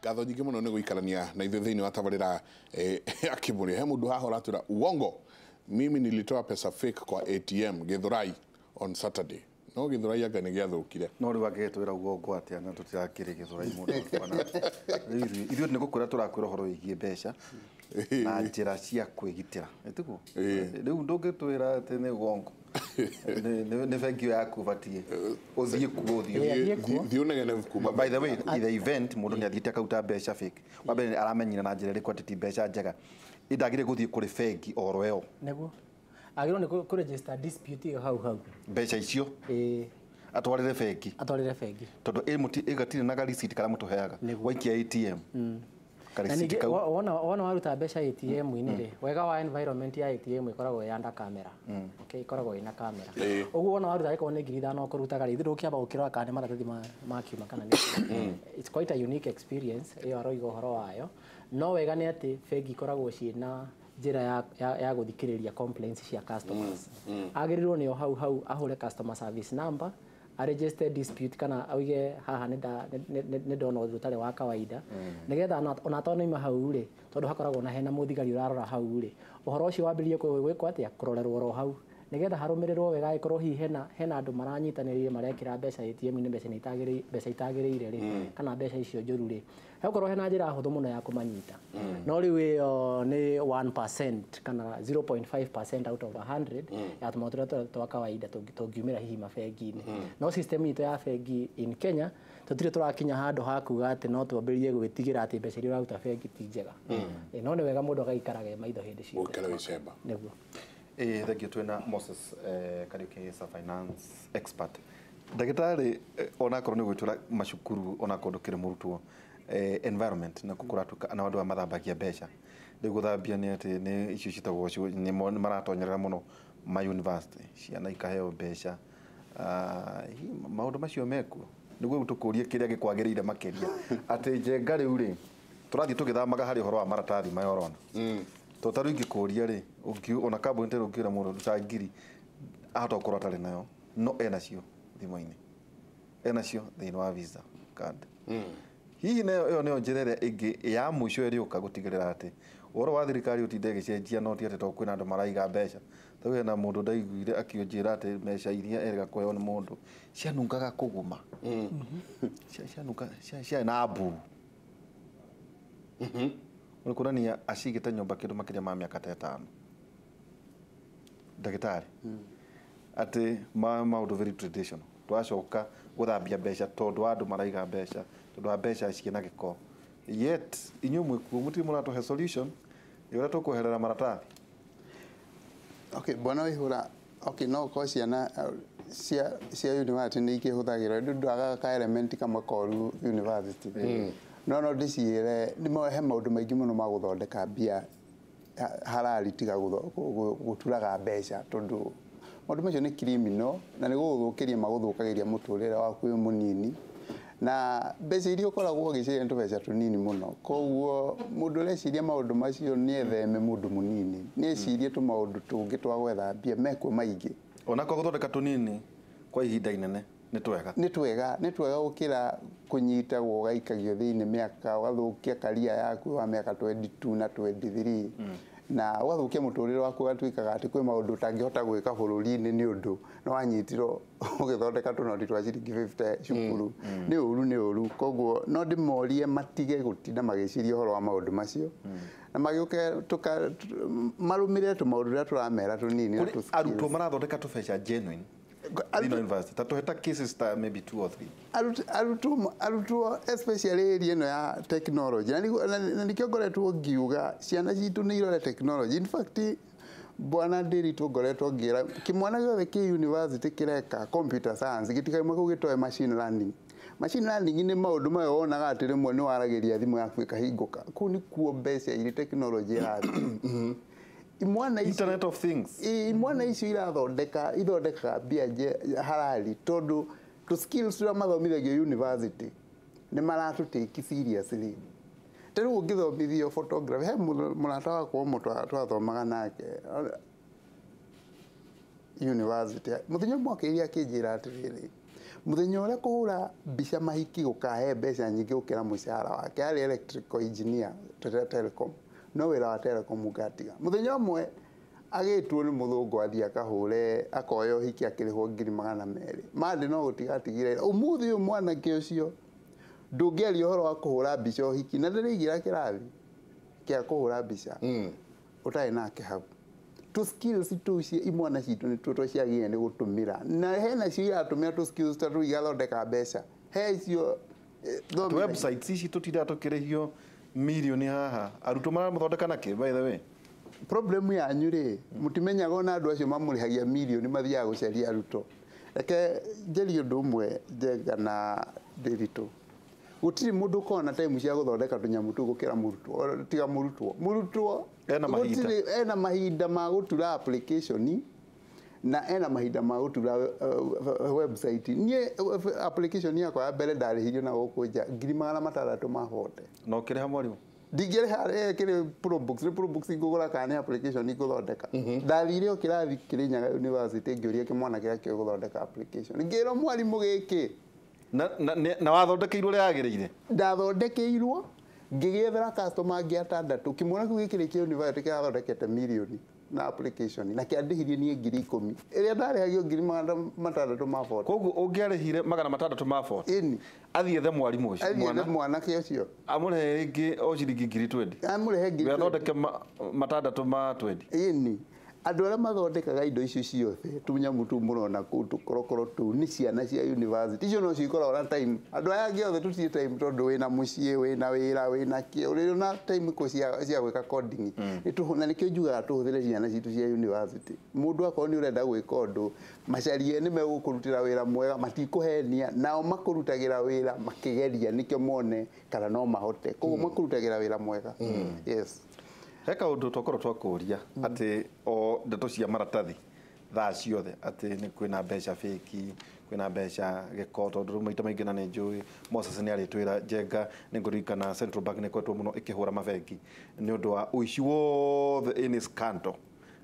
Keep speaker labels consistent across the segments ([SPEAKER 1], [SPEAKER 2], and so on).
[SPEAKER 1] Ngatho nyingĩ mũno nĩ gũikarania na ithuĩ thĩinĩ wa tabarĩra ya Kĩmũrĩ. He mũndũ haha ũratwĩra, "Uongo, mimi nilitoa pesa fake kwa ATM Githurai on Saturday." No Githurai anga nĩ gĩathũkire.
[SPEAKER 2] No rĩu angĩgĩtwĩra uongo atĩa na tũtirakĩrĩ Gĩthũrai mũno? Bwana, rĩu ithuĩ nĩ gũkwĩra tũrakwĩra ũhoro wĩgiĩ mbeca na njĩra cia kwĩgitĩra, ĩtiguo? Rĩu ndũngĩtwĩra atĩ nĩ uongo. Nĩ bengi ĩyo yaku ũbatiĩ ũthiĩ kuo, ũthiĩ.
[SPEAKER 3] Ĩĩ, athiĩ kuo.
[SPEAKER 1] Thiĩ ũnegene kuma.
[SPEAKER 2] By the way, in the event mũndũ nĩ athiĩte akauta mbeca fake, wa mbere aramenyire na njĩra ĩrĩkũ atĩ ti mbeca njega? Indagĩrĩ gũthiĩ kũrĩ bengi oro ĩyo?
[SPEAKER 3] Nĩguo agĩrĩirwo nĩ kũ-register dispute ĩyo hau hau.
[SPEAKER 2] Mbeca icio?
[SPEAKER 3] Ĩĩ.
[SPEAKER 2] Atwarĩre bengi?
[SPEAKER 3] Atwarĩre bengi.
[SPEAKER 2] Tondũ ĩ mũti ĩgatirĩ na ga-receipt karĩa mũtũheaga?
[SPEAKER 3] Nĩguo.
[SPEAKER 2] Waikia ATM
[SPEAKER 3] Na
[SPEAKER 2] ka-receipt
[SPEAKER 3] ningĩ
[SPEAKER 2] kau.
[SPEAKER 3] wona waruta mbeca ATM-inĩ rĩ, wega wa environment ya ATM ĩkoragwo ĩ under camera, okay, ĩkoragwo ĩna camera. Ũguo wona waruta, angĩkorwo nĩ 5,000 ũkũrutaga rĩ, ithuĩ ndũkĩamba gũkĩrora kana nĩ maratathi makiuma kana nĩ. It's quite a unique experience ĩyo aroiga ũhoro wayo. No wega nĩ atĩ bengi ikoragwo ciĩna njĩra ya gũthikĩrĩria complaints cia customers. Agĩrĩirwo nĩ o hau hau ahũre customer service number, a register dispute kana auge haha nĩ ndona ũndũ ũtarĩ wa kawaida, nĩgetha ona atanaima hau rĩ, tondũ hakoragwo na hena mũthigari ũrarora hau rĩ, ũhoro ũcio wambĩrĩrie gwĩkwo atĩa, kũrorerwo oro hau, nĩgetha harũmĩrĩrwo wega. Angĩkorwo hihi hena andũ maranyitanĩrire marekĩra mbeca ATM-inĩ, mbeca nĩ itagĩrĩire, mbeca itagĩrĩire rĩ, kana mbeca icio njũru rĩ, hekorwo hena njĩra hũthũ mũno ya kũmanyita. No rĩu ĩyo nĩ 1% kana 0.5% out of 100 ya tũmaũndũ tũrĩa twa kawaida tũngiumĩra hihi mabengi-inĩ. No system itũ ya bengi in Kenya, tũtirĩ tũrakinya handũ ha kuga atĩ no twambĩrĩrie gwĩtigĩra atĩ mbeca iria ũraruta bengi ti njega. No nĩ wega mũndũ agaikaraga e maitho hĩndĩ ciothe.
[SPEAKER 1] Gũikara wĩ cemba.
[SPEAKER 3] Nĩguo.
[SPEAKER 2] Ĩĩ, thank you. Twĩna Moses Kariuki is a finance expert. Ndagĩtarĩ, onakorwo nĩ gwĩtwĩra macukuru, onakorwo ndũkĩrĩ mũrutwo, environment na kũratuĩka na andũ aya mathambagia mbeca. Rĩu gũthambia nĩ atĩ nĩ icio ciĩtagwo nĩ maratonyerera mũno ma university, ciana ikaheo mbeca. Ah, hihi maũndũ macio mekuo? Nĩguo rĩu tũkũrie kĩrĩa gĩkwagĩrĩire makĩria, atĩ Njenga rĩu rĩ, tũrathiĩ tũgĩthamaga harĩ ũhoro wa maratathi maya ũrona. To ta rĩu ingĩkũria rĩ, ona kambuni ta rĩu ũngĩra mũndũ ruta 1,000, ahota gũkorwo atarĩ nayo, no enacio thimũ-inĩ, enacio thĩinĩ wa Visa card. Hihi nayo ĩyo nĩyo njĩra ĩrĩa ĩngĩ ya mũico ĩrĩũka gũtigĩrĩra atĩ ũhoro wa thirikari ũtinde ĩgĩcenjia? No ti atĩ to kwĩna andũ maraiga mbeca. Tarĩu hena mũndũ ndaiguire akĩnjĩra atĩ mbeca iria erĩga kũheo nĩ mũndũ cianungaga kũguma. Cianunga ciarĩ na mbuu. Nĩ kuonania acigĩte nyũmba kĩndũ makĩria ma mĩaka ta 5. Ndagĩtarĩ, atĩ maũndũ very traditional, twacoka gũthambia mbeca tondũ wa andũ maraiga mbeca, tondũ wa mbeca ciĩna gĩko, yet inyuĩ mwĩkuo mũtirĩ mũratũhe solution ya ũrĩa tũkweherera maratathi.
[SPEAKER 4] Okay, bwana Waihura, okay, no ũkorwo ciana cia university nĩ ikĩhũthagĩrwo, ĩndĩ ndwagaga ka element kamwe koru university. No ndĩciĩre nĩ he maũndũ maingĩ mũno ma gũthondeka mbia harari tiga gũturaga mbeca, tondũ maũndũ macio nĩ criminal na nĩ gũgũthũkĩria magũthũkagĩria mũtũrĩre waku wĩ mũnini, na mbeca iria ũkoragwo ũgĩciria nĩ tũbeca tũnini mũno. Koguo mũndũ ũreciria maũndũ macio nĩ etheme, mũndũ mũnini nĩ ecirie tũmaũndũ tũngĩ twa gwetha mbia mekuo maingĩ.
[SPEAKER 2] Onakorwo gũthondeka tũnini kwa ihinda inene nĩ twega.
[SPEAKER 4] Nĩ twega, nĩ twega gũkĩra kũnyitagwo ũgaikagio thĩinĩ mĩaka, ũgathũkia career yaku wa mĩaka 22 na 23, na ũgathũkia mũtũrĩre waku, ũgatuĩkaga atĩ kwĩ maũndũ ũtangĩhota gwĩka bũrũri-inĩ nĩ ũndũ nĩ wanyitirwo ũgĩthondeka tũnoti twa ciringi 50 cukuru. Nĩ ũru, nĩ ũru. Koguo no ndĩmorie matige gũtinda magĩciria ũhoro wa maũndũ macio na magĩũke marũmĩrĩre tũmaũndũ tũrĩa tũramera tũnini na
[SPEAKER 2] Kũrĩ
[SPEAKER 4] tũ skills.
[SPEAKER 2] Arutwo marathondeka tũbeca genuine thĩinĩ wa university, ta tũhe ta cases ta maybe two or three.
[SPEAKER 4] Arutwo especially area ĩno ya technology, na nĩkĩo ngoretwo ngiuga ciana citũ nĩ irore technology. In fact, bwana Ndiritu, ngoretwo ngĩra kĩmwana gĩothe kĩ university kĩreka computer science gĩtikauma kũu gĩtoe machine learning. Machine learning nĩ maũndũ maya wonaga atĩ rĩmwe nĩ waragĩria thimũ yaku ĩkahingũka. Kũu nĩkuo mbeca irĩ, technology ĩrathiĩ. Imwana icio
[SPEAKER 2] Internet of Things.
[SPEAKER 4] Imwana icio irathondeka, ithondekaga mbia harari, tondũ tũ skills tũrĩa mathomithagio university nĩ maratũtake seriously. Ta rĩu ũngĩthomithio photography, he mũrata wakwa ũmwe twathomaga nake university, mũthenya ũmwe akĩria akĩnjĩra atĩrĩrĩ, Mũthenya ũrĩa kũhũra mbica mahiki gũkahe mbeca nyingĩ gũkĩra mũcara wake, arĩ electrical engineer Telecom, no wĩra wa Telecom ũngatiga. Mũthenya ũmwe agĩtwo nĩ mũthũngũ athiĩ akahũre akoya ũhiki akĩrĩhwo 200,000. Mandĩ no gũtigatigire ũmũthĩ ũyũ mwanake ũcio ndũngĩaria ũhoro wa kũhũra mbica ũhiki na ndĩrĩigĩra kĩrathi kĩa kũhũra mbica ũtarĩ nake hau. Tũ skills tũu imwana citũ nĩ tuo ciagĩrĩire nĩ gũtũmĩra, na hena cio iratũmĩra tũ skills ta tũu igathondeka mbeca. He icio
[SPEAKER 2] websites ici tũtindaga tũkĩrĩhio mirioni haha, arutwo maramathondeka nakĩ? By the way,
[SPEAKER 4] problem yanyu rĩ, mũtimenyaga ona andũ acio mamũrĩhagia mirioni mathiaga gũcaria arutwo. Reke njarie ũndũ ũmwe Njenga na Ndĩritũ, gũtirĩ mũndũ ũkoragwo na time cia gũthondeka tũnyamũ tũu gũkĩra mũrutwo, tiga mũrutwo. Mũrutwo
[SPEAKER 2] ena mahinda,
[SPEAKER 4] ena mahinda ma gũtura application na ena mahinda ma gũtura website. Niĩ application yakwa ya mbere ndarĩhirio na gũkũ nja 640,000.
[SPEAKER 2] Na ũkĩrĩha mwarimũ?
[SPEAKER 4] Ndingĩrĩha kĩrĩ Probox, nĩ Probox ngũgũra kana nĩ application ngũthondeka. Ndathire o kĩrathi Kĩrĩnyaga University ngĩũria kĩmwana kĩrĩa kĩũĩ gũthondeka application, ngĩrwo mwarimũ gĩkĩ
[SPEAKER 2] na wathondekeirwo ũrĩa yagĩrĩire?
[SPEAKER 4] Ndathondekeirwo ngĩgĩethera customer angĩ atandatũ. Kĩmwana kĩu gĩkĩrĩ kĩa university kĩrathondekete mirioni na application na kĩandĩhirie niĩ 10,000 ĩrĩa ndarĩhagio 640,000.
[SPEAKER 2] Koguo ũngĩarĩhire 640
[SPEAKER 4] ĩni
[SPEAKER 2] athiĩ ethe mwarimũ ũcio,
[SPEAKER 4] athiĩ ethe mwanake ũcio
[SPEAKER 2] amũrĩhe rĩngĩ o ciringi 20,000,
[SPEAKER 4] amũrĩhe 20,000,
[SPEAKER 2] athondeke 620.
[SPEAKER 4] Ĩni andũ arĩa mathondekaga indo icio ciothe tũnyamũ tũu mũrona kũu tũkorokoro tũu nĩ ciana cia university. Icio no cikoragwo na time, andũ aya angĩ othe tũtirĩ time tondũ wĩna mũciĩ, wĩna wĩra, wĩna kĩ, ũrĩ na time kũ cia gwĩka coding. Na nĩkĩo njugaga tũhũthĩre ciana citũ cia university. Mũndũ akorwo nĩ ũrenda gwĩka ũndũ, macarie nĩ megũkũrutĩra wĩra mwega, matikũhenia, nao makũrutagĩra wĩra makĩgeria nĩkĩo mone kana no mahote. Koguo makũrutagĩra wĩra mwega. Yes.
[SPEAKER 2] He kaũndũ twakorwo twakũria atĩ o ndeto cia maratathi thaa ciothe atĩ nĩ kwĩna mbeca fake, kwĩna mbeca gĩko, tondũ rĩu maita maingĩ na nĩ njũĩ Moses nĩ arĩtwĩra Njenga, nĩ ngũririkana Central Bank nĩ ĩkoretwo mũno ĩkĩhũra mabengi nĩ ũndũ wa ũici wothe any scandal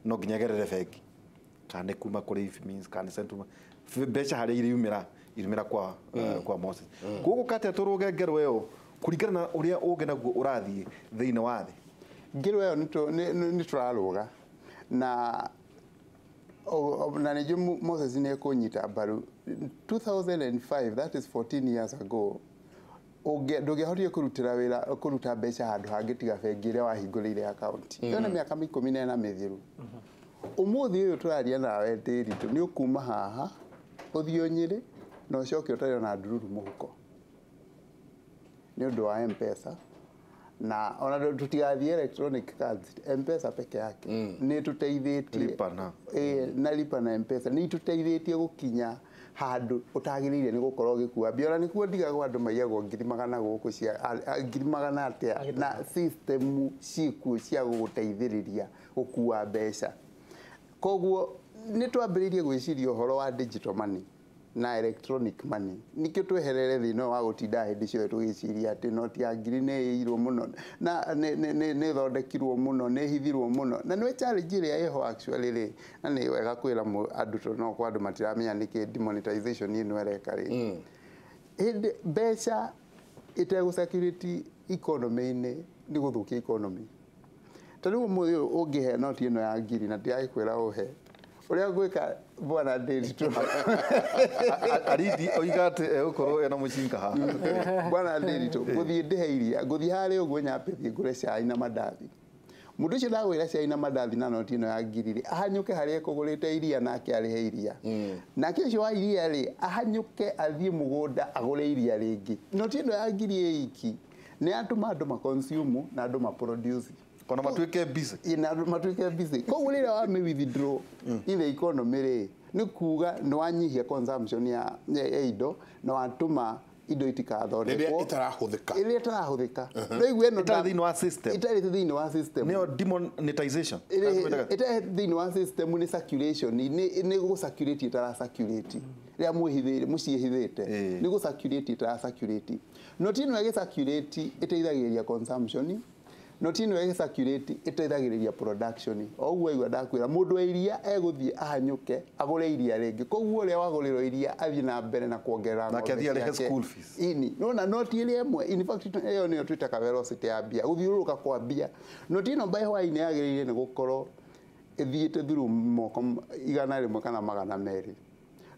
[SPEAKER 2] no nginya ĩgerere bengi, kana nĩ kuma kũrĩ IFMIS kana nĩ Central Bank, mbeca harĩa iriumĩra iriumĩra kwa Moses. Koguo gũka atĩa tũrũge ngero ĩyo kũringana na ũrĩa ũngĩ naguo ũrathiĩ thĩinĩ wa thĩ?
[SPEAKER 4] Ngero ĩyo nĩ tũrarũga na nĩnjũĩ Moses nĩ ekũnyita mbaru. 2005, that is 14 years ago, ndũngĩahotire kũrutĩra wĩra kũruta mbeca handũ hangĩ tiga bengi ĩrĩa wahingũrĩire akaunti. Ĩyo nĩ mĩaka 14 mĩthiru. Ũmũthĩ ũyũ tũraria nawe Ndĩritũ, nĩ ũkuma haha ũthiĩ Nyĩrĩ na ũcoke ũtarĩ ona ndururu mũhuko nĩ ũndũ wa M-Pesa. Na ona tũtigathiĩ electronic cards, M-Pesa peke yake nĩ tũteithĩtie
[SPEAKER 2] Lipa na
[SPEAKER 4] na lipa na M-Pesa nĩ itũteithĩtie gũkinya handũ ũtagĩrĩire nĩ gũkorwo ũgĩkua mbia. Ona nĩkuo ndigagwo andũ maiyagwo 100,000 gũkũ cia 100,000 atĩa, na system ciĩkuo cia gũgũteithĩrĩria gũkua mbeca. Koguo nĩ twambĩrĩirie gwĩciria ũhoro wa digital money na electronic money, nikĩo tweherere thĩna wa gũtinda hĩndĩ ciothe tũgĩciria atĩ noti ya ngiri nĩ ĩirwo mũno na nĩ ĩthondekirwo mũno, nĩ ĩhithirwo mũno. Na nĩ challenge ĩrĩa ĩho actually rĩ, na nĩ wega kwĩra andũ tondũ no kwa andũ matiramenya nĩkĩ demonetization ĩno ĩreka rĩ. Hĩndĩ mbeca ĩtegũ security economy-inĩ nĩ gũthũkia economy. Ta rĩu ũmũthĩ ũyũ ũngĩhe noti ĩno ya ngiri na ndiragĩkwĩra ũhe, ũrĩa ngwĩka bwana Ndĩritũ
[SPEAKER 2] Aridi oiga atĩ egũkorwo ena mũcinga haha.
[SPEAKER 4] Bwana Ndĩritũ, ngũthiĩ ndĩhe iria, ngũthiĩ harĩa ũguo nyambe thiĩ ngũre cai na mandathi. Mũndũ ũcio ndagwĩra cai na mandathi na noti ĩno ya ngiri rĩ, ahanyũke harĩa ekũgũrĩte iria nake arĩhe iria. Nake ũcio wa iria rĩ, ahanyũke athiĩ mũgũnda agũre iria rĩngĩ. Noti ĩno ya ngiri ĩ iki nĩ yatũma andũ maconsume na andũ maproduce.
[SPEAKER 2] Ona matuĩke busy.
[SPEAKER 4] Na matuĩke busy. Koguo rĩrĩa wame withdraw in the economy rĩ, nĩ kuga nĩ wanyihia consumption ya indo na watũma indo itikathondekwo.
[SPEAKER 1] Rĩrĩa ĩtarahũthĩka.
[SPEAKER 4] Ĩrĩa ĩtarahũthĩka. Rĩu ĩno
[SPEAKER 2] ĩtarĩ thĩinĩ wa system.
[SPEAKER 4] Ĩtarĩ thĩinĩ wa system.
[SPEAKER 2] Nĩyo demonetization.
[SPEAKER 4] Ĩtarĩ thĩinĩ wa system nĩ circulation, nĩ gũ circulate ĩtara circulate. Rĩrĩa mwĩhithĩire, mũciĩhithĩte, nĩ gũ circulate ĩtara circulate. Noti ĩno ĩgĩ circulate ĩteithagĩrĩria consumption Noti ĩno ĩgĩcirculate ĩteithagĩrĩria production. O ũguo waigua ndakwĩra mũndũ wa iria egũthiĩ ahanyũke agũre iria rĩngĩ, koguo ũrĩa wagũrĩrwo iria athiĩ na mbere na kuongerera
[SPEAKER 2] Nake
[SPEAKER 4] ng'ombe
[SPEAKER 2] athiĩ arĩhe
[SPEAKER 4] ciake.
[SPEAKER 2] school fees.
[SPEAKER 4] Ini nona noti ĩrĩa ĩmwe, in fact ĩyo nĩyo twĩtaga velocity ya mbia, gũthiũrũrũka kwa mbia. Noti ĩno by hwaĩ-inĩ yagĩrĩire nĩ gũkorwo ĩthiĩte through moko 100 kana 200.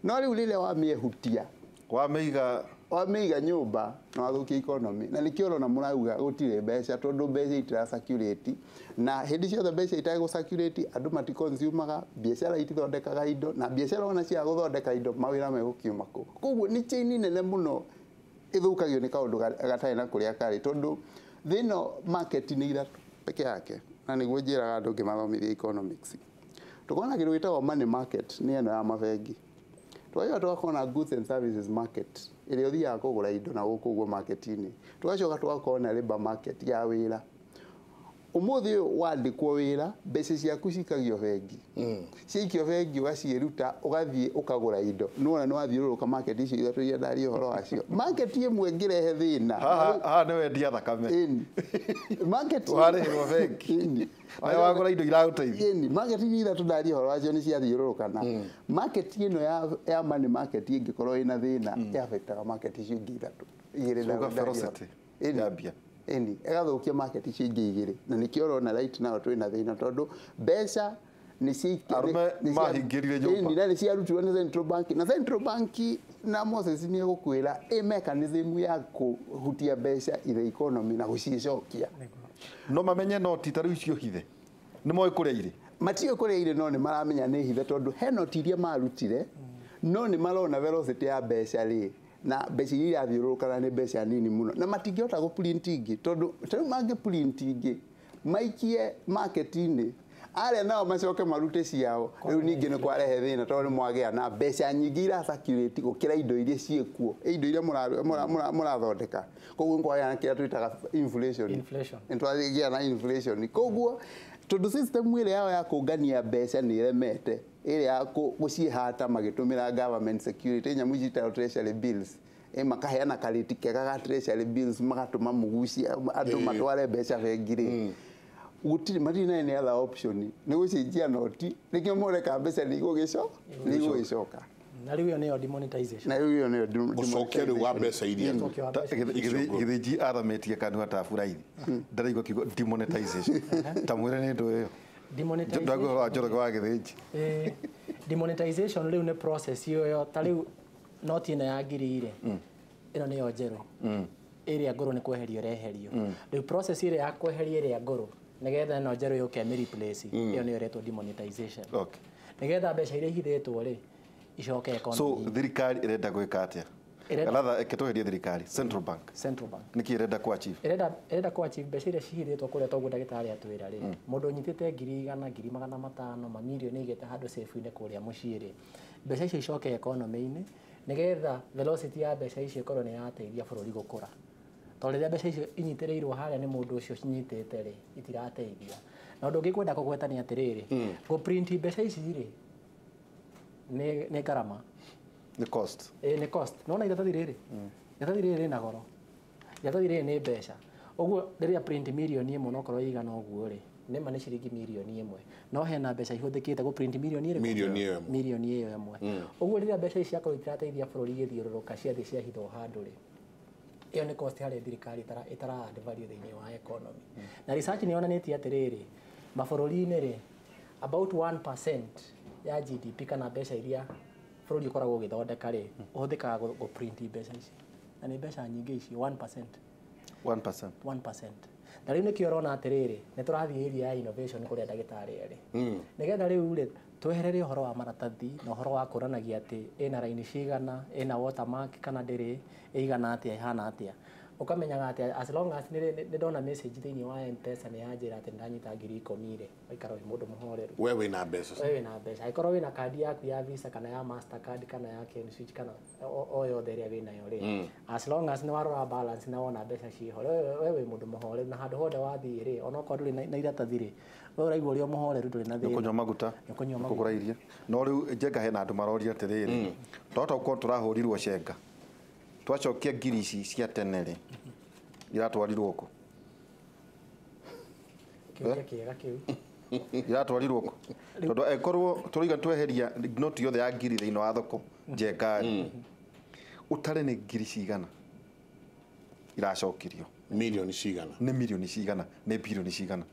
[SPEAKER 4] No rĩu rĩrĩa wamĩehutia,
[SPEAKER 2] wamĩiga,
[SPEAKER 4] wamĩiga nyũmba, na wathũkia economy. Na nĩkĩo ũrona mũrauga gũtirĩ mbeca, tondũ mbeca itira circulate, na hĩndĩ ciothe mbeca itarĩ circulate andũ maticonsumaga, biacara itithondekaga indo, na biacara ona cia gũthondeka indo mawĩra megũkiuma kũ. Koguo nĩ chain nene mũno ĩthũkagio nĩ kaũndũ gatarĩ na kũrĩa karĩ, tondũ thĩ ĩno market nĩ ithatũ peke yake, na nĩguo njĩraga andũ ngĩmathomithia economics. Tũkona kĩndũ gĩtagwo money market, nĩ ĩno ya mabengi. Tũgacoka tũgakorwo na goods and services market, ĩrĩa ũthiaga kũgũra indo na gũkũ ũguo market-inĩ. Tũgacoka tũgakorwo na labour market ya wĩra. Ũmũthĩ ũyũ wandĩkwo wĩra, mbeca ciaku cikagio bengi. Ciaikio bengi ũgaciĩruta, ũgathiĩ ũkagũra indo. Nĩwona nĩwathiũrũrũka market icio ithatũ iria ndaria ũhoro wacio. Market ĩmwe ĩngĩrehe thĩna.
[SPEAKER 2] Haha haha nĩ wendia thakame.
[SPEAKER 4] Ĩni. Market
[SPEAKER 2] warĩhĩrwo bengi.
[SPEAKER 4] Ĩni.
[SPEAKER 2] Na wagũra indo iragũteithia.
[SPEAKER 4] Ĩni, market iria ithatũ ndaria ũhoro wacio nĩ ciathiũrũrũkana. Market ĩno ya money market ĩngĩkorwo ĩna thĩna, ĩ-affectaga market icio ingĩ ithatũ. Igĩrĩ
[SPEAKER 2] Suga
[SPEAKER 4] ndaria.
[SPEAKER 2] velocity
[SPEAKER 4] Ĩni.
[SPEAKER 2] ya mbia.
[SPEAKER 4] Ĩni, ĩgathũkia market icio ingĩ igĩrĩ. Na nĩkĩo ũrona right now twĩna thĩna, tondũ mbeca nĩ
[SPEAKER 2] Arũme mahingĩrire nyũmba.
[SPEAKER 4] Ĩni, na nĩ ciarutirwo nĩ central bank, na central bank na Moses nĩ egũkwĩra ĩ mechanism ya kũhutia mbeca in the economy na gũcicokia.
[SPEAKER 2] No mamenye noti ta rĩu icio hithe nĩ moĩ kũrĩa irĩ.
[SPEAKER 4] Matiũĩ kũrĩa irĩ, no nĩ maramenya nĩ hithe, tondũ he noti iria marutire, no nĩ marona velocity ya mbeca rĩ, na mbeca iria irathiũrũrũkana nĩ mbeca nini mũno, na matingĩhota gũ print ingĩ, tondũ ta rĩu mangĩ print ingĩ maikie market-inĩ, arĩa nao macoke marute ciao, rĩu ningĩ nĩ kwarehe thĩna, tondũ nĩ mwagĩa na mbeca nyingĩ ira circulate gũkĩra indo iria ciĩkuo, indo iria mũrathondeka. Koguo nĩ kwagĩa na kĩrĩa twĩtaga inflation.
[SPEAKER 3] Inflation.
[SPEAKER 4] Nĩ twagĩa na inflation. Koguo tondũ system ĩrĩa yao ya kũngania mbeca nĩ ĩremete, ĩrĩa ya gũciĩhata magĩtũmĩra government security, nyamũ ici ciĩtagwo treasury bills, makaheana karĩti kega ga treasury bills, magatũma mũgucie andũ matware mbeca bengi rĩ, gũtirĩ, matirĩ na any other option, nĩ gũcenjia noti, nĩkĩo moreka mbeca nĩ igũgĩcoka.
[SPEAKER 3] Na rĩu ĩyo nĩyo demonetization.
[SPEAKER 4] Na rĩu ĩyo nĩyo
[SPEAKER 1] Ũcokia rĩu wa mbeca iria
[SPEAKER 3] Ũcokia wa mbeca.
[SPEAKER 2] Gĩthĩnji athamĩtie kanua ta buraithi, ndaraigua kiugo demonetization, ta mwĩre nĩ ndũ ĩyo.
[SPEAKER 3] Demonetization.
[SPEAKER 2] Ndagua ũhoro wa Njoroge wa Gĩthĩnji.
[SPEAKER 3] Demonetization rĩu nĩ process ĩyo, ta rĩu noti ĩno ya ngiri rĩ, ĩno nĩyo njerũ, ĩrĩa ngũrũ nĩ kweherio ĩreherio. Rĩu process ĩrĩa ya kweheria ĩrĩa ngũrũ nĩgetha ĩno njerũ yũke ĩmĩ replace, ĩyo nĩyo ĩretwo demonetization, nĩgetha mbeca iria ihithĩtwo rĩ icoke
[SPEAKER 2] So
[SPEAKER 3] economy.
[SPEAKER 2] Thirikari ĩrenda gwĩka atĩa? Rather ĩkĩtũherie thirikari, central bank.
[SPEAKER 3] Central bank.
[SPEAKER 2] Nĩkĩ ĩrenda ku achieve?
[SPEAKER 3] Ĩrenda ku achieve mbeca iria cihithĩtwo kũrĩa, toguo ndagĩtarĩ atwĩra rĩ, mũndũ ũnyitĩte 100,000, 500,000, mamirioni aigĩte handũ safe-inĩ kũrĩa mũciĩ rĩ, mbeca icio icoke economy-inĩ, nĩgetha velocity ya mbeca icio ĩkorwo nĩ yateithia bũrũri gũkũra, tondũ rĩrĩa mbeca icio inyitĩrĩirwo harĩa nĩ mũndũ ũcio cinyitĩte rĩ, itirateithia. Na ũndũ ũngĩ ngwenda kũgweta nĩ atĩrĩrĩ, gũ print mbeca ici rĩ, nĩ ngarama.
[SPEAKER 2] Nĩ cost.
[SPEAKER 3] Ĩ, nĩ cost. Nona iratathi rĩrĩ, iratathi rĩrĩ rĩna goro, iratathi rĩrĩ nĩ mbeca. Ũguo rĩrĩa print 1,000,000 na okorwo ĩigana ũguo rĩ, nĩma nĩ ciringi 1,000,000, no hena mbeca ihũthĩkĩte gũ print mirioni ĩrĩkũ?
[SPEAKER 1] Mirioni ĩyo ĩmwe.
[SPEAKER 3] Mirioni ĩyo ĩmwe. Ũguo rĩrĩa mbeca ici ciakorwo itirateithia bũrũri igĩthiũrũrũka, ciathiĩ ciahithwo handũ rĩ, ĩyo nĩ cost harĩ thirikari ĩtara add value thĩinĩ wa economy. Na research nĩ yonanĩtie atĩrĩrĩ, mabũrũri-inĩ rĩ, about 1% ya GDP kana mbeca iria bũrũri ũkoragwo ũgĩthondeka rĩ, ũhũthĩkaga gũ print mbeca ici, na nĩ mbeca nyingĩ icio, 1%.
[SPEAKER 2] 1%.
[SPEAKER 3] 1%. Na rĩu nĩkĩo ũrona atĩrĩrĩ, nĩ tũrathiĩ area ya innovation kũrĩa ndagĩtarĩ arĩ, nĩgetha rĩu rĩ tweherere ũhoro wa maratathi na ũhoro wa kũranagia atĩ ĩna raini cigana, ĩna watermark kana ndĩrĩ, ĩigana atĩa, ĩhana atĩa. Ũkamenyaga atĩ as long as nĩ ndona message thĩinĩ wa M-Pesa nĩ yanjĩra atĩ nĩndanyita 10,000 rĩ, waikara wĩ mũndũ mũhoreru.
[SPEAKER 1] We wĩna mbeca.
[SPEAKER 3] We wĩna mbeca. Angĩkorwo wĩna kandi yaku ya Visa kana ya Mastercard kana ya Kenswitch kana o yothe ĩrĩa wĩnayo rĩ, as long as nĩ warora balance na wona mbeca ciĩho, we wĩ mũndũ mũhoreru, na handũ hothe wathiĩ rĩ, onokorwo ndũrĩ na iratathi rĩ, we ũraigua ũrĩ o mũhoreru, ndũrĩ na
[SPEAKER 2] nĩ
[SPEAKER 3] thĩna.
[SPEAKER 2] kũnyua maguta.
[SPEAKER 3] Nĩ kũnyua maguta.
[SPEAKER 2] Kũgũra irio. No rĩu Njenga, hena andũ maroria atĩrĩrĩ, twahota gũkorwo tũrahũrirwo cenga, twacokia ngiri ici cia tene rĩ, iratwarirwo kũ?
[SPEAKER 3] Kĩũria kĩega kĩu.
[SPEAKER 2] Iratwarirwo kũ? Tondũ angĩkorwo tũrauga tweheria noti yothe ya ngiri thĩinĩ wa thoko Njenga rĩ, ũtare nĩ ngiri cigana iracokirio?
[SPEAKER 1] Milioni cigana?
[SPEAKER 2] Nĩ milioni cigana? Nĩ bilioni cigana?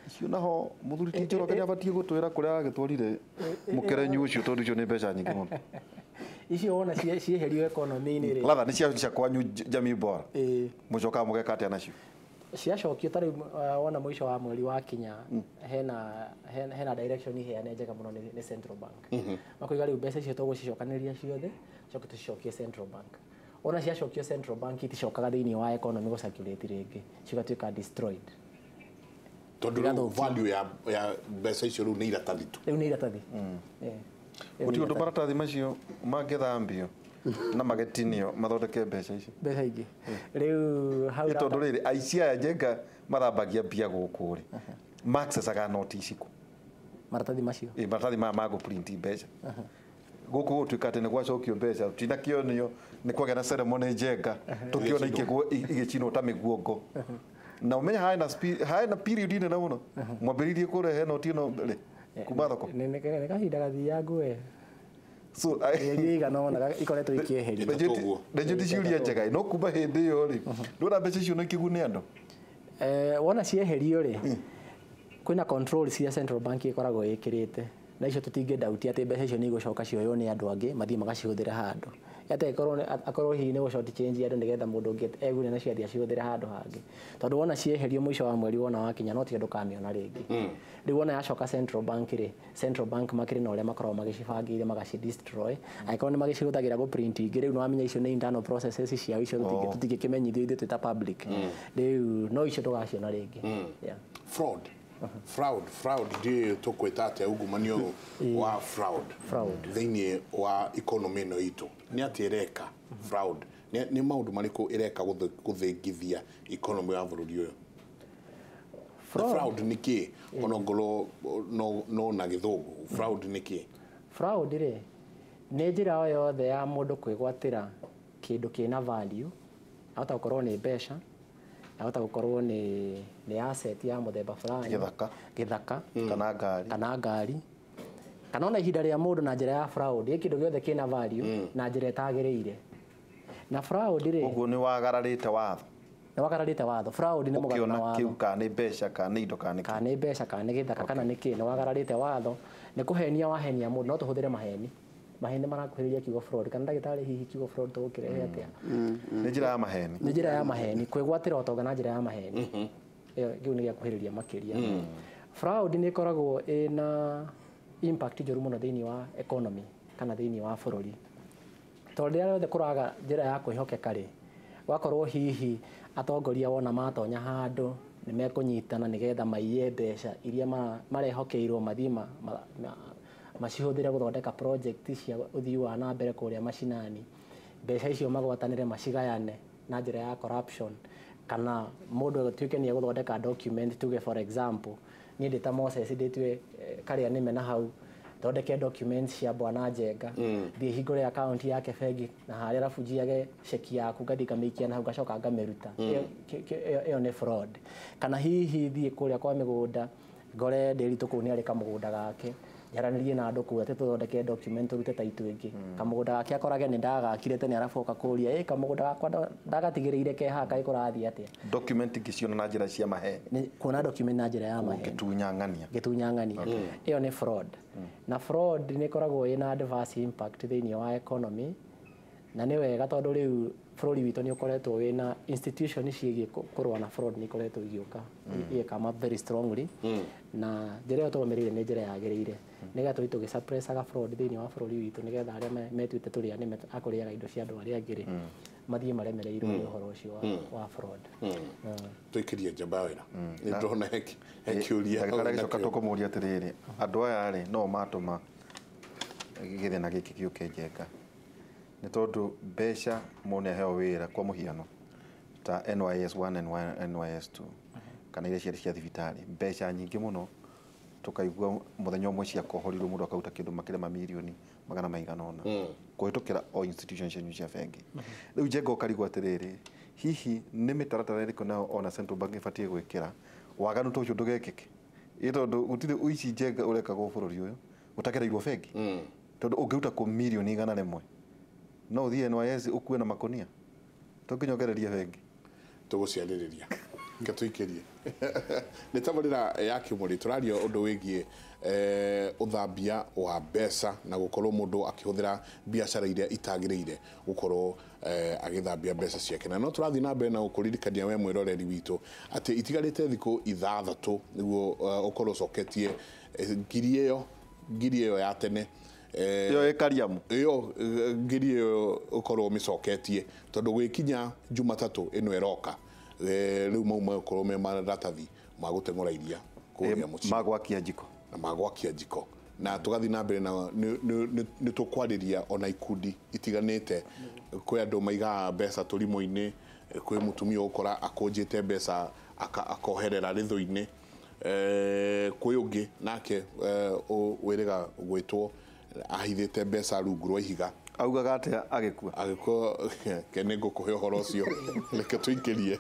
[SPEAKER 2] Icio naho mũthuri ti Njoroge nĩ abatiĩ gũtwĩra kũrĩa agĩtwarire mũkerenyi ũcio, tondũ icio nĩ mbeca nyingĩ mũno.
[SPEAKER 3] Icio wona cieherio economy-inĩ rĩ,
[SPEAKER 2] latha nĩ cia kwanyu Jamii Bora, mũcokaga mũgeka atĩa nacio?
[SPEAKER 3] Ciacokio ta rĩu, wona mũico wa mweri wakinya, hena direction iheane njega mũno nĩ central bank. Makoiga rĩu mbeca icio tũgũcicokanĩrĩria ciothe, coke tũcicokie central bank. Ona ciacokio central bank, iticokaga thĩinĩ wa economy gũ circulate rĩngĩ, cigatuĩka destroyed.
[SPEAKER 1] Tondũ rĩu value ya mbeca icio rĩu nĩ iratathi tu.
[SPEAKER 3] Rĩu nĩ iratathi.
[SPEAKER 2] Gũtirĩ ũndũ maratathi macio mangĩthambio na magĩtinio mathondeke mbeca icio?
[SPEAKER 3] Mbeca ingĩ rĩu hau.
[SPEAKER 2] Ĩ tondũ rĩrĩ, aici aya Njenga mathambagia mbia gũkũ rĩ, maccessaga noti ici kũ?
[SPEAKER 3] Maratathi macio?
[SPEAKER 2] Ĩ, maratathi maya ma gũ-print mbeca gũkũ gũtuĩka atĩ nĩ gwacokio mbeca tinakĩonio nĩ kwagĩa na ceremony Njenga, tũkĩona igĩcinwo ta mĩguongo, na ũmenye harĩ na period nene mũno mwambĩrĩirie kũrehe noti ĩno rĩ kuma thoko.
[SPEAKER 3] Nĩ kahinda gathiangu we.
[SPEAKER 2] So
[SPEAKER 3] mĩeri ĩigana ũna ikoretwo ikĩeherio.
[SPEAKER 1] Ĩtatũ ũguo.
[SPEAKER 2] Nĩ ciũria njega, no kuma hĩndĩ ĩyo rĩ, ndũna mbeca icio no ikĩgune andũ?
[SPEAKER 3] Wona cieherio rĩ, kwĩna control cia central bank ĩkoragwo ĩkĩrĩte, na icio tũtingĩ doubt atĩ mbeca icio nĩ igũcoka cioywo nĩ andũ angĩ mathiĩ magacihũthĩre handũ, atĩ akorwo hihi nĩ gũ short change andũ nĩgetha mũndũ ũngĩ egune nacio athiĩ acihũthĩre handũ hangĩ, tondũ wona cieherio mũico wa mweri wona wakinya, no tiga ndũkamĩona rĩngĩ. Rĩu wona yacoka central bank rĩ, central bank makĩrĩ na ũrĩa makoragwo magĩcibangĩire magaci destroy, angĩkorwo nĩ magĩcihũthagĩra gũ print ingĩ. Rĩu nĩwamenya icio nĩ internal processes ciao icio, tũtingĩkĩmenyithio ithuĩ twĩ ta public. Rĩu no icio ndũgaciona rĩngĩ. Yeah.
[SPEAKER 1] Fraud ndiĩ tũkwĩta atĩa, ungumania ũyũ wa fraud
[SPEAKER 3] Fraud.
[SPEAKER 1] thĩinĩ wa economy ĩno itũ, nĩ atĩ ĩreka fraud, nĩ maũndũ marĩkũ ĩreka gũthĩngithia economy ya bũrũri ũyũ? Na fraud nĩ kĩ, ona ngorwo no na gĩthũngũ, fraud nĩ kĩ?
[SPEAKER 3] Fraud rĩ, nĩ njĩra o yothe ya mũndũ kwĩgwatĩra kĩndũ kĩna value. Ahota gũkorwo nĩ mbeca, ahota gũkorwo nĩ asset ya mũthemba fulani.
[SPEAKER 2] Gĩthaka.
[SPEAKER 3] Gĩthaka.
[SPEAKER 2] Kana ngari.
[SPEAKER 3] Kana ngari, kana ona ihinda rĩa mũndũ na njĩra ya fraud, ĩ kĩndũ gĩothe kĩna value na njĩra ĩtagĩrĩire. Na fraud rĩ,
[SPEAKER 2] Ũguo nĩ wagararĩte watho.
[SPEAKER 3] Nĩ wagararĩte watho. Fraud nĩ mũgarũ na
[SPEAKER 2] ũkĩona
[SPEAKER 3] watho.
[SPEAKER 2] Kĩu kana nĩ mbeca, kana nĩ indo, kana nĩ kĩ.
[SPEAKER 3] Kana nĩ mbeca, kana nĩ gĩthaka, kana nĩ kĩ, nĩ wagararĩte watho, nĩ kũhenia wahenia mũndũ. No tũhũthĩre maheni, maheni marakuhĩrĩria kiugo fraud. Kana ndagĩtarĩ, hihi kiugo fraud tũgũkĩrehe atĩa?
[SPEAKER 2] Nĩ njĩra ya maheni.
[SPEAKER 3] Nĩ njĩra ya maheni, kwĩgwatĩra ũtonga na njĩra ya maheni. Ĩyo kĩu nĩ gĩakuhĩrĩria makĩria. Fraud nĩ ĩkoragwo ĩna impact njũru mũno thĩinĩ wa economy kana thĩinĩ wa bũrũri, tondũ rĩrĩa rĩothe kũraga njĩra ya kwĩhokeka rĩ, gwakorwo hihi atongoria wona matonya handũ nĩ mekũnyitana nĩgetha maiye mbeca iria marehokeirwo, mathiĩ macihũthĩre gũthondeka project cia ũthii wa na mbere kũrĩa macinani, mbeca icio magwatanĩre macigayane na njĩra ya corruption, kana mũndũ atuĩke nĩ egũthondeka document, tuge for example niĩ ndĩ ta Moses, ndĩtue karĩa nĩme na hau, thondeke documents cia bwana Njenga, thiĩ hingũre account yake bengi na harĩa, arabu njiage ceki yaku, ngathiĩ ngamĩikia na hau, ngacoka ngamĩruta. Ĩyo nĩ fraud. Kana hihi thiĩ kũrĩa kwa mĩgũnda, ngore Ndĩritũ kũu nĩ arĩ kamũgũnda gake, njaranĩrie na andũ kũu atĩ tũthondeke document, tũrute taitũ ĩngĩ kamũgũnda gake, akorage nĩ ndagakire tene, arabu oka kũria, ĩ kamũgũnda gakwa ndagatigĩrĩire ke haha, kaĩ kũrathiĩ atĩa?
[SPEAKER 2] Document ingĩciona na njĩra cia maheni.
[SPEAKER 3] Nĩ kuona document na njĩra ya maheni.
[SPEAKER 2] Ũngĩtunyang'ania.
[SPEAKER 3] Gĩtunyang'ania, ĩyo nĩ fraud. Na fraud nĩ ĩkoragwo ĩna adverse impact thĩinĩ wa economy, na nĩ wega tondũ rĩu bũrũri witũ nĩ ũkoretwo wĩna institution ciĩgiĩ kũrũa na fraud, nĩ ikoretwo igĩũka igĩkama very strongly, na njĩra ĩyo tũrũmĩrĩire nĩ njĩra yagĩrĩire, nĩgetha tũthiĩ tũgĩsuppressaga fraud thĩinĩ wa bũrũri witũ, nĩgetha arĩa metuĩte tũrĩa nĩme akũrĩaga indo cia andũ arĩa angĩ rĩ, mathiĩ maremereirwo nĩ ũhoro ũcio wa fraud.
[SPEAKER 1] Tũikĩrie njamba ya wĩra, nĩ ndĩrona he kĩũria.
[SPEAKER 2] Ndagĩtarĩ agĩcoka tũkũmũria atĩrĩrĩ, andũ aya rĩ, no matũma gĩthĩna gĩkĩ gĩũke Njenga, nĩ tondũ mbeca mũndũ nĩ aheo wĩra, kwa mũhiano ta NYS 1 and NYS 2 kana iria ciarĩ cia thibitarĩ, mbeca nyingĩ mũno, tũkaigua mũthenya ũmwe ciakohorirwo, mũndũ akaruta kĩndũ makĩria ma mirioni magana maigana ũna kũhĩtũkĩra o institution cianyu cia bengi. Rĩu Njenga ũkarigwo atĩrĩrĩ, hihi nĩ mĩtaratara ĩrĩkũ nayo ona central bank ĩbatiĩ gwĩkĩra Waganu ta ũcio ndũgekĩke. Ĩ tondũ gũtirĩ ũici njenga ũrekagwo bũrũri ũyũ ũtagereirwo bengi. Tondũ ũngĩruta kũ mirioni 100 no ũthiĩ NYS ũkue na makonia, to nginya ũgererie bengi.
[SPEAKER 1] Tũgũciarĩrĩria ke tũikĩrie nĩ tabarĩra ya Kĩmũrĩ, tũraria ũndũ wĩgiĩ ũthambia wa mbeca na gũkorwo mũndũ akĩhũthĩra biacara iria itagĩrĩire gũkorwo agĩthambia mbeca ciake. Na no tũrathiĩ na mbere na gũkũririkania we mwĩroreri witũ atĩ itigarĩte thikũ 6 nĩguo ũkorwo ũcoketie ngiri ĩyo ya tene.
[SPEAKER 2] Ĩyo ĩ Kariamu.
[SPEAKER 1] Ĩyo ngiri ĩyo ũkorwo ũmĩcoketie, tondũ gwĩkinya Jumatatũ ĩno ĩroka, rĩu mau megũkorwo me maratathi ma gũteng'ũra iria kũrĩa mũciĩ.
[SPEAKER 2] Magwakia njiko.
[SPEAKER 1] Na magwakia njiko, na tũgathiĩ na mbere na nĩ tũkwarĩria ona ikundi itiganĩte. Kwĩ andũ maigaga mbeca tũrimũ-inĩ, kwĩ mũtumia ũgũkora akũnjĩte mbeca akoherera rĩthũ-inĩ, kwĩ ũngĩ nake wĩrĩga gwĩtwo ahithĩte mbeca rungu rwa ihiga.
[SPEAKER 2] Augaga atĩa agĩkua?
[SPEAKER 1] Agĩkorwo ke nĩ ngũkũhe ũhoro ũcio, reke tũikĩrie.